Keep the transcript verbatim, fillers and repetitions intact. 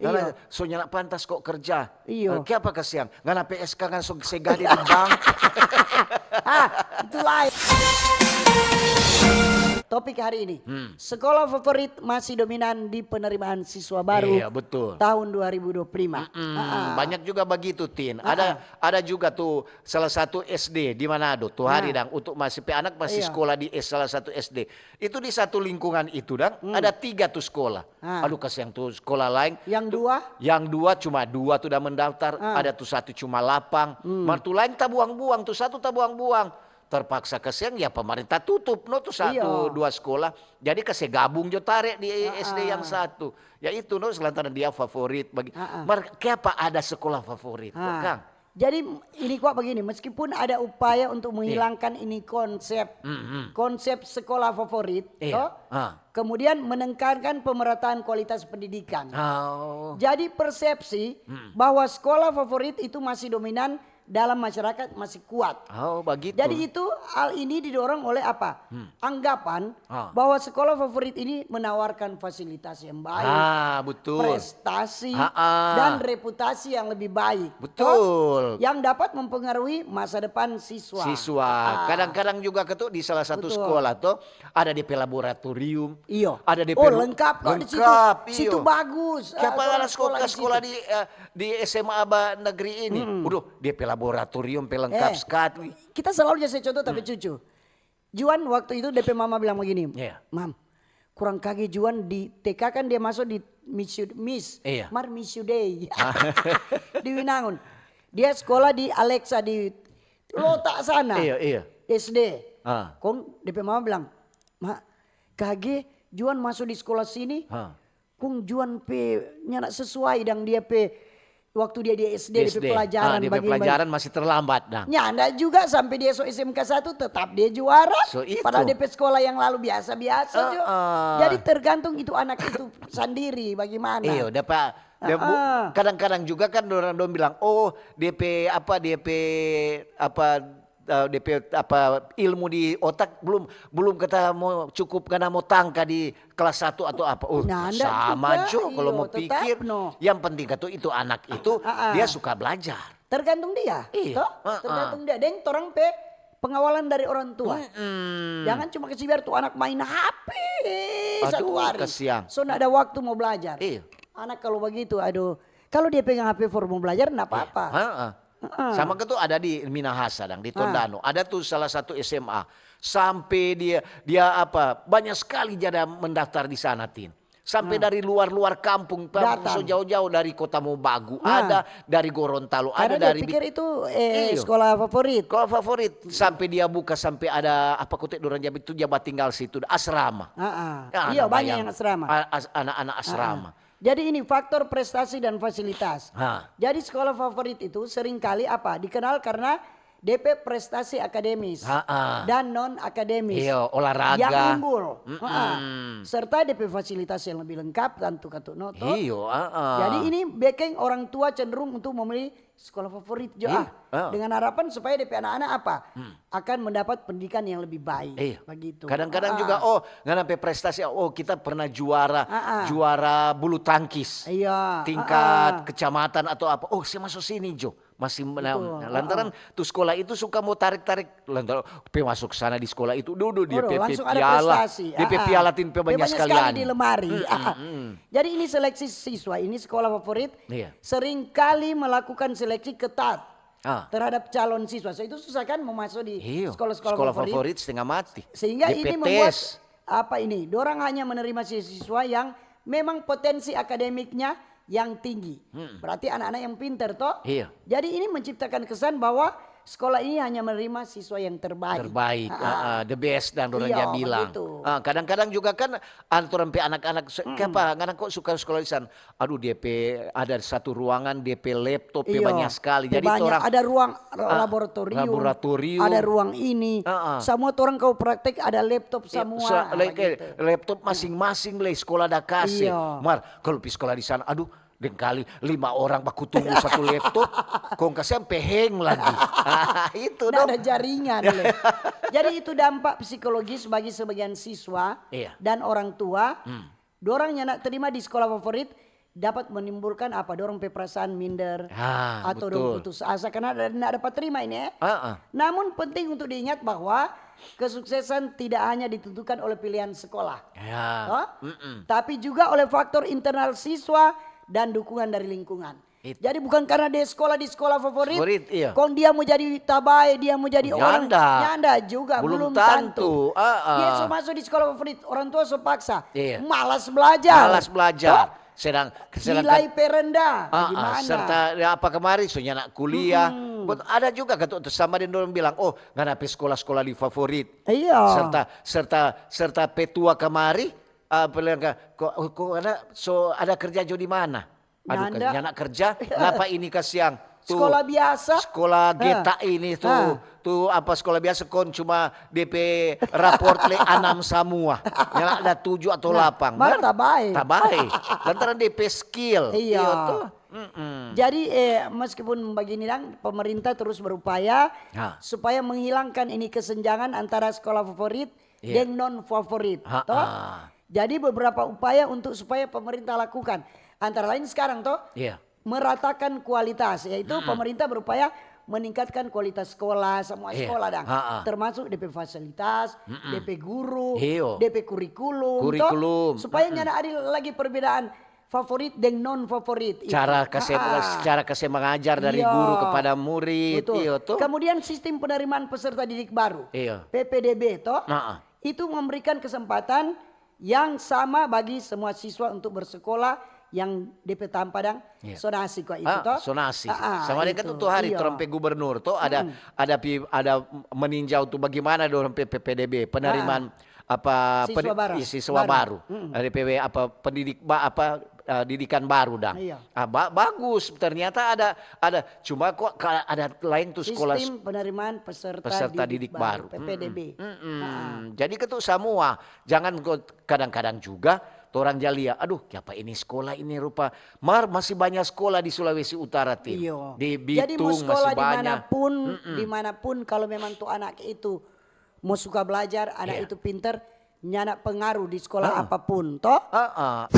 Ngana Iyo. So nyanda pantas ko kerja. Iyo. Eh, kiapa kasiang? Ngana P S K kan so se gade di bank. Ah, itu lain. Topik hari ini. Sekolah favorit masih dominan di penerimaan siswa baru Iya, betul. tahun dua ribu dua puluh lima. Mm, banyak juga begitu, Tin. Ada ada juga tuh salah satu S D di Manado tuh hari dang untuk masih pe anak masih Iya. Sekolah di S- salah satu S D. Itu di satu lingkungan itu dang ada tiga tuh sekolah. Ah. Aduh, kasiang tuh sekolah lain. Yang Tu- dua? Yang dua cuma dua tuh udah mendaftar. Ah. Ada tuh satu cuma lapang. Mar tu lain tabuang-buang, tuh satu tabuang-buang. Terpaksa kasiang ya pemerintah tutup no tuh satu Iya. dua sekolah. Jadi kase gabung jo tare di S D yang satu. Ya itu no selantaran dia favorit bagi. Mar kiapa ada sekolah favorit, Ah. Kang? Jadi ini kuat begini, meskipun ada upaya untuk menghilangkan ini konsep konsep sekolah favorit, Iya. toh? Ah. Kemudian menekankan pemerataan kualitas pendidikan. Oh. Jadi persepsi bahwa sekolah favorit itu masih dominan dalam masyarakat masih kuat. Oh, begitu. Jadi itu hal ini didorong oleh apa? Anggapan Ah. bahwa sekolah favorit ini menawarkan fasilitas yang baik, Ah, betul. prestasi, Ah, ah. dan reputasi yang lebih baik. Betul. Yang dapat mempengaruhi masa depan siswa. Siswa. Ah. Kadang-kadang juga ketu di salah satu Betul. sekolah tuh ada depe laboratorium. Iyo. Ada depe Oh, ru- lengkap kok di situ. lengkap, Situ iyo. Bagus. Siapa Ah, anak sekolah, di sekolah situ. di eh, di S M A ba negeri ini? Udah, depe laboratorium pe lengkap Eh, sekali. Kita selalu jadi contoh tapi cucu. Juan waktu itu depe mama bilang begini, Iya. "Mam, kurang kage Juan di T K kan dia masuk di Miss, Miss Iya. Mar Miss Day di Winangun. Dia sekolah di Alexa di Lota sana. Iya, iya. S D. Ah. Kong depe mama bilang, Ma, kage Juan masuk di sekolah sini, Ah. kong Juan pe nyanda sesuai dang dia pe waktu dia di S D, dia pe S D. pelajaran Ah, dia pe bagian-bagian." pelajaran masih terlambat dang. Nyanda juga sampai dia so S M K satu tetap dia juara. So itu. Padahal dia pe sekolah yang lalu biasa-biasa jo. Ah, ah. Jadi tergantung itu anak itu sendiri bagaimana. Iyo, dapa dia bu- Ah. kadang-kadang juga kan orang dong bilang, "Oh, depe apa, depe apa eh, depe apa ilmu di otak belum belum kata mau cukup karena mau tangka di kelas satu atau apa." Oh, Nah, ndak sama juga, jo kalau iyo, mau tetap pikir. no. Yang penting kata itu anak itu Ah, ah. dia suka belajar. Tergantung dia. Iya, Toh? ah, ah. Tergantung dia. Deng torang pe pengawalan dari orang tua. Mm-mm. Jangan cuma kasi biar tu anak main H P satu Aduh, hari. kasiang. So ndak ada waktu mau belajar. Iya. Anak kalau begitu, aduh. Kalau dia pegang H P for mau belajar, ndak apa-apa. Heeh. Heeh. Sama ke tuh ada di Minahasa dang, di Tondano. Ada tuh salah satu S M A. Sampai dia dia apa, banyak sekali jada mendaftar di sana, Tin. Sampai dari luar-luar kampung, kampung Datang. so jauh-jauh dari Kota Mobagu, Ah. ada dari Gorontalo, ada Karena dia dari pikir itu eh, Iyo. Sekolah favorit. Kalau favorit sampai dia buka sampai ada apa kote dorang jabi itu dia tinggal situ asrama. Ah, ah. Ya, Iya, anak banyak bayang- yang asrama. a- as- anak-anak asrama. Jadi ini faktor prestasi dan fasilitas. Ha. Jadi sekolah favorit itu seringkali apa? Dikenal karena D P prestasi akademis Ha, ha. dan non akademis Iyo, olahraga. yang unggul. Mm-mm. Ha, ha. Serta D P fasilitas yang lebih lengkap, tentu katu no to. Iyo, ha, ha. Jadi ini bikin orang tua cenderung untuk memilih sekolah favorit jo Iya, ah. ah. Dengan harapan supaya D P anak-anak apa? Akan mendapat pendidikan yang lebih baik. Iya. Begitu. Kadang-kadang Ah. juga, oh, ngana pe prestasi, oh, kita pernah juara, Ah, ah. juara bulu tangkis. Iya, Tingkat ah, ah. kecamatan atau apa. Oh, saya masuk sini jo. Masih mena- Betul, lantaran ah, tu sekolah itu suka mau tarik-tarik, lantaran pe masuk sana di sekolah itu, dudu dia Waduh, pe pe langsung ada piala, prestasi. dia pe Ah, ah. piala, Tin, pe Dia banyak banyak sekali sekali anu. Di lemari. Mm, Ah. mm, mm. Jadi ini seleksi siswa, ini sekolah favorit Iya. seringkali melakukan seleksi ketat Ah. terhadap calon siswa. So itu susah kan mau masuk di Iyo, sekolah-sekolah sekolah favorit. favorit setengah mati. Sehingga Dia ini pe membuat tes. Apa ini? Dorang hanya menerima siswa yang memang potensi akademiknya yang tinggi. Berarti anak-anak yang pinter toh. Iya. Jadi ini menciptakan kesan bahwa sekolah ini hanya menerima siswa yang terbaik. Terbaik, Ah, ah, ah, the best dan orang Iya, dia bilang. Begitu. Ah, kadang-kadang juga kan anu orang pe anak-anak se- kenapa ngana kok suka sekolah di sana? Aduh, dia pe ada satu ruangan, dia pe laptop pe Iyo. banyak sekali. Pe Jadi banyak. orang Ada ruang ah, laboratorium, laboratorium. Ada ruang ini. Ah, ah. Semua orang kau praktek ada laptop Ya, semua. sa- Ah, like, eh, begitu. laptop masing-masing le sekolah da kase. Iya. Mar, kalau pi sekolah di sana, aduh, deng kali lima orang baku tunggu satu laptop, kong kasiang pe heng lagi. Itu Nggak dong. Ada jaringan le. Jadi itu dampak psikologis bagi sebagian siswa Iya. Dan orang tua. Hmm. Dorang nyanda terima di sekolah favorit dapat menimbulkan apa, dorang pe perasaan minder, ah, atau dong putus asa karena ada, nggak dapat terima ini, eh. Ah, ah. Namun penting untuk diingat bahwa kesuksesan tidak hanya ditentukan oleh pilihan sekolah, ya, toh? Mm-mm. Tapi juga oleh faktor internal siswa dan dukungan dari lingkungan. Jadi bukan karena dia sekolah di sekolah favorit, favorit, iya, kong dia mau jadi tabae, dia mau jadi orang, nyanda juga, belum, belum tantu. Tantu. Ah, ah. Dia so masuk di sekolah favorit, orang tua so paksa, iya, malas belajar. Malas belajar. Toh? Sedang, sedangkan nilai pe rendah, ah, ah, bagaimana? Serta ya, apa kemari, so nyanda kuliah. Mm-mm. Ada juga kata sama deng dorang bilang, "Oh, ngana pe sekolah-sekolah di favorit." Iya. Serta, serta, serta pe tua kemari, ah, bilang ka, "Kok, kok ada, so ada kerja jo di mana?" Aduh, nyanda. Nyanda kerja, kenapa ini kasiang? Tuh, sekolah biasa. Sekolah geta ini tuh, tuh apa, sekolah biasa kong cuma D P raport le anam samua. Nyanda ada tujuh atau lapang. Mar tabae. Tabae. Lantaran D P skill. Iya. Iya tuh. Mm-mm. Jadi, eh, meskipun begini dang, pemerintah terus berupaya supaya menghilangkan ini kesenjangan antara sekolah favorit deng non favorit, toh? Jadi beberapa upaya untuk supaya pemerintah lakukan. Antara lain sekarang toh, meratakan kualitas, yaitu pemerintah berupaya meningkatkan kualitas sekolah, semua sekolah dang. Termasuk D P fasilitas, D P guru, D P kurikulum, toh? Supaya nyanda ada lagi perbedaan favorit deng non favorit itu. Cara kase-, cara kase mengajar dari guru kepada murid, betul, iyo toh? Kemudian sistem penerimaan peserta didik baru, iyo, P P D B toh? Itu memberikan kesempatan yang sama bagi semua siswa untuk bersekolah yang D P tampa dang sonasi kwa itu toh. Sonasi. Sama deng kan itu. Tuh hari, iyo, torang pe gubernur toh ada, ada pi-, ada meninjau tuh bagaimana dorang pe P P D B, penerimaan apa, siswa baru. Dari P W apa, pendidik ba-, apa, eh, didikan baru dang. Iya. Ah, ba-, bagus, ternyata ada, ada, cuma kok ka-, ada lain tuh sekolah. Sistem penerimaan peserta didik baru, P P D B. Jadi ketu samua, jangan ko-, kadang-kadang juga torang ja lia, "Aduh, kiapa ini sekolah ini rupa?" Mar masih banyak sekolah di Sulawesi Utara, Tin. Iyo. Di Bitung masih banyak. Jadi mau sekolah dimanapun, dimanapun, kalau memang tu anak itu mo suka blajar, anak itu pinter, nyanda pengaruh di skola apapun, to? Heeh.